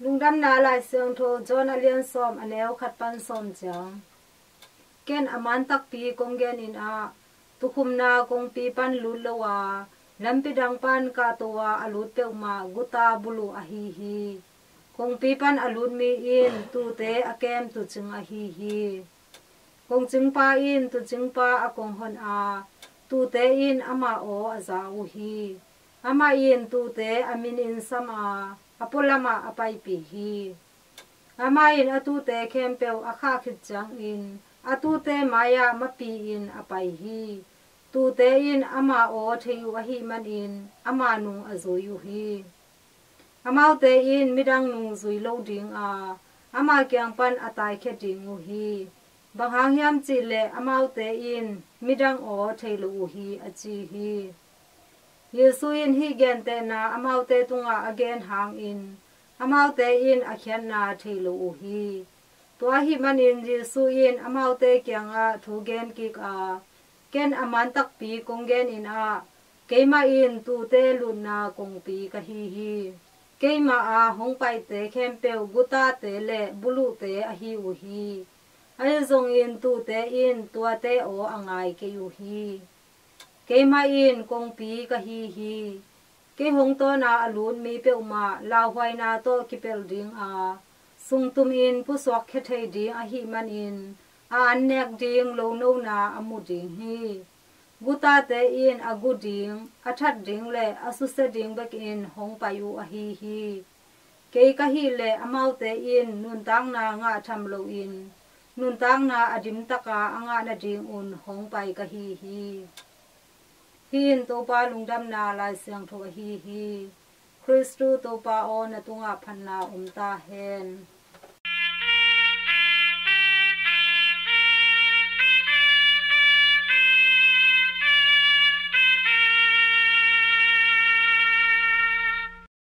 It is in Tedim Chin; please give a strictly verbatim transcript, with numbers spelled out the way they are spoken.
Lungdamna Lai Siangtho John a lian sawm, a neu khat pan sawm ciang. Ken a man takpi kong genin ah, tukhumna kongpi pan lut lo a, lampi dang pan kahto a a lut peuhmah guta buluh ahi hi. Kongpi pan a lut mi in tuute a kem tuucing ahi hi. Kongcingpa in tuucingpa a kong hon a, tuute in ama aw a za uh hi. Amah in tuute a minin sam a, a pualamah a paipih hi. Amah in a tuute khempeuh a khah khit ciangin a tuute mai-ah mapi-in a pai hi. Tuute in ama aw thei uh ahih manin ama nung a zui uh hi. Amaute in midang nung zui lo ding a, ama kiang pan a taikhia ding uh hi. Bang hang hiam cih leh amaute in midang aw thei lo uh hi, a ci hi. Jesu in hih gentehna amaute tungah a gen hangin amaute in a khiatna thei lo uh hi. Tua ahih manin Jesu in amaute kiangah thu gen kik a, ken a man takpi kong genin ah, keimah in tuute lutna kongpi ka hi hi. Keimah a hong paite khempeuh gutate le buluhte ahi uh hi. Ahi zongin tuute in tuate aw a ngai kei uh hi. Keimah in kongpi ka hi hi. Kei hong tawn a a lut mi peuhmah lauhuaina tawh kipelh ding a, sungtumin pusuakkhia thei ding ahih manin a annek ding lonona a mu ding hi. Gutate in a gu ding, a that ding le a susia ding bekin hong pai uh ahi hi. Kei ka hih leh amaute in nuntakna ngah tham loin nuntakna a dimtaka a ngah nadingun hong pai ka hi hi. Hih in Topa lungdamna Lai Siangtho ahi hi. Khristu Topa aw, na tungah phatna om ta hen.